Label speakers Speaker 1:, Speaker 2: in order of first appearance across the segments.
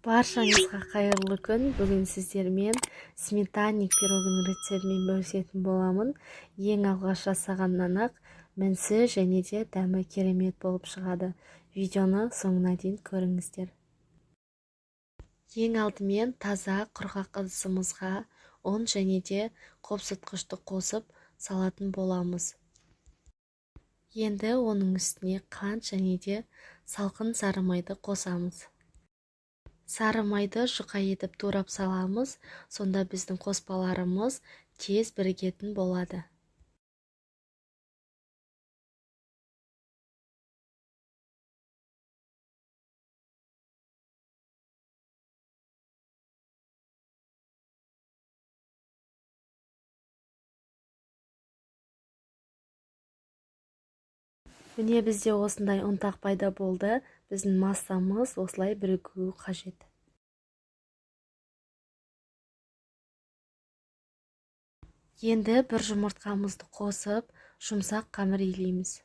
Speaker 1: Баршаңызға қайырлы күн. Бүгін сіздермен сметанник пирогының рецептімен бөлісетін боламын. Ең алғаш жасағаннан-ақ мінсіз және де дәмі керемет болып шығады. Видеоны соңына дейін көріңіздер. Ең алдымен таза құрғақ ыдысымызға ұн және де қопсытқышты қосып салатын боламыз. Енді оның үстіне қант және де салқын сары майды қосамыз. Сары майды жұқа етіп турап саламыз, сонда біздің қоспаларымыз тез бірігетін болады. Міне бізде осындай ұнтақ пайда болды. Біздің массамыз осылай бірігуі қажет. Енді бір жұмыртқамызды қосып, жұмсақ қамыр илейміз.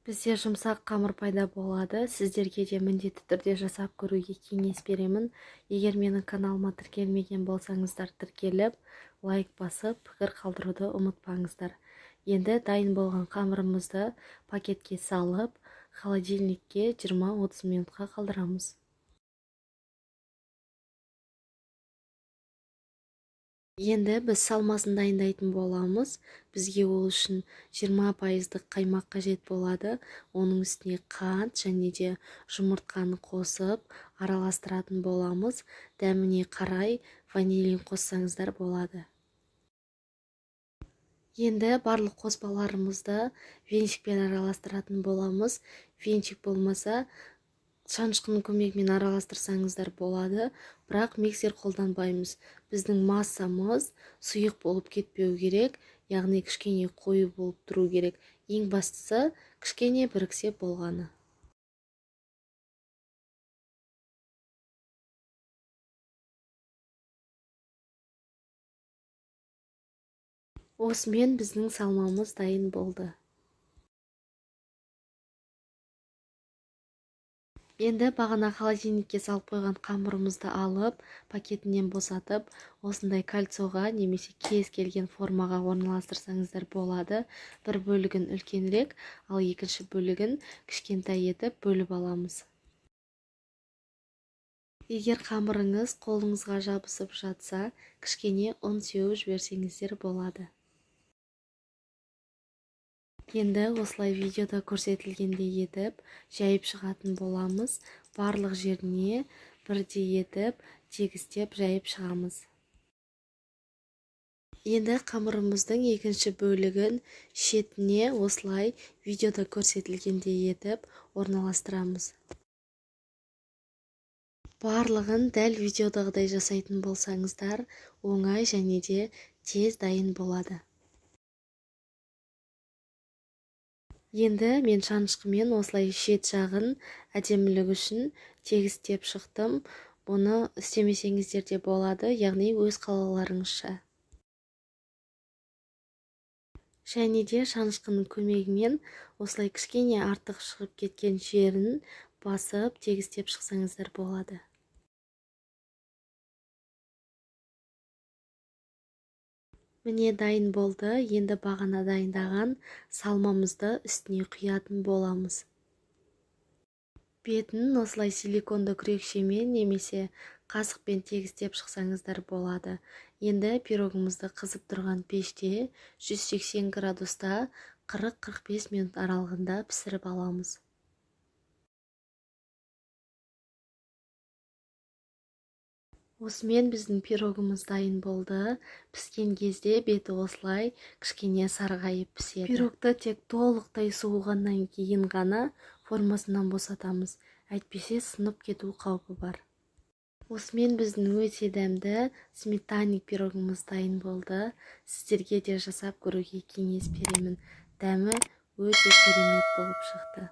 Speaker 1: Бізде жұмсақ қамыр пайда болады. Сіздерге де міндетті түрде жасап көруге кеңес беремін. Егер менің каналыма тіркелмеген болсаңыздар, тіркеліп, лайк басып, пікір қалдыруды ұмытпаңыздар. Енді дайын болған қамырымызды пакетке салып, холодильникке 20-30 минутқа қалдырамыз. Енді біз салмасын дайындайтын боламыз. Бізге ол үшін 20% қаймақ қажет болады. Оның үстіне қант және де жұмыртқаны қосып араластыратын боламыз. Дәміне қарай ванилин қоссаңыздар болады. Енді барлық қоспаларымызды венчикпен араластыратын боламыз. Венчик болмаса, шанышқының көмегімен араластырсаңыздар болады, бірақ миксер қолданбаймыз. Біздің массамыз сұйық болып кетпеу керек, яғни кішкене қою болып тұру керек. Ең бастысы кішкене біріксе болғаны. Осымен біздің салмамыз дайын болды. Енді бағана холодильникке салып қойған қамырымызды алып, пакетінен босатып, осындай кольцоға немесе кез келген формаға орналастырсаңыздар болады. Бір бөлігін үлкенірек, ал екінші бөлігін кішкентай етіп бөліп аламыз. Егер қамырыңыз қолыңызға жабысып жатса, кішкене ұн сеуіп жіберсеңіздер болады. Енді осылай видеода көрсетілгендей етіп жайып шығатын боламыз. Барлық жеріне бірдей етіп тегістеп жайып шығамыз. Енді қамырымыздың екінші бөлігін шетіне осылай видеода көрсетілгендей етіп орналастырамыз. Барлығын дәл видеодағыдай жасайтын болсаңыздар, оңай және де тез дайын болады. Енді мен шанышқымен осылай шет жағын әдемілік үшін тегістеп шықтым. Бұны істемесеңіздер де болады, яғни өз қалауларыңызша. Және де шанышқының көмегімен осылай кішкене артық шығып кеткен жерін басып тегістеп шықсаңыздар болады. Міне дайын болды. Енді бағана дайындаған салмамызды үстіне құятын боламыз. Бетін осылай силиконды күрекшемен немесе қасықпен тегістеп шықсаңыздар болады. Енді пирогымызды қызып тұрған пеште 180 градуста 40-45 минут аралығында пісіріп аламыз. Осымен біздің пирогымыз дайын болды. Піскен кезде беті осылай кішкене сарғайып піседі. Пирогты тек толықтай суығаннан кейін ғана формасынан босатамыз. Әйтпесе сынып кету қаупі бар. Осымен біздің өте дәмді сметанник пирогымыз дайын болды. Сіздерге де жасап көруге кеңес беремін. Дәмі өте керемет болып шықты.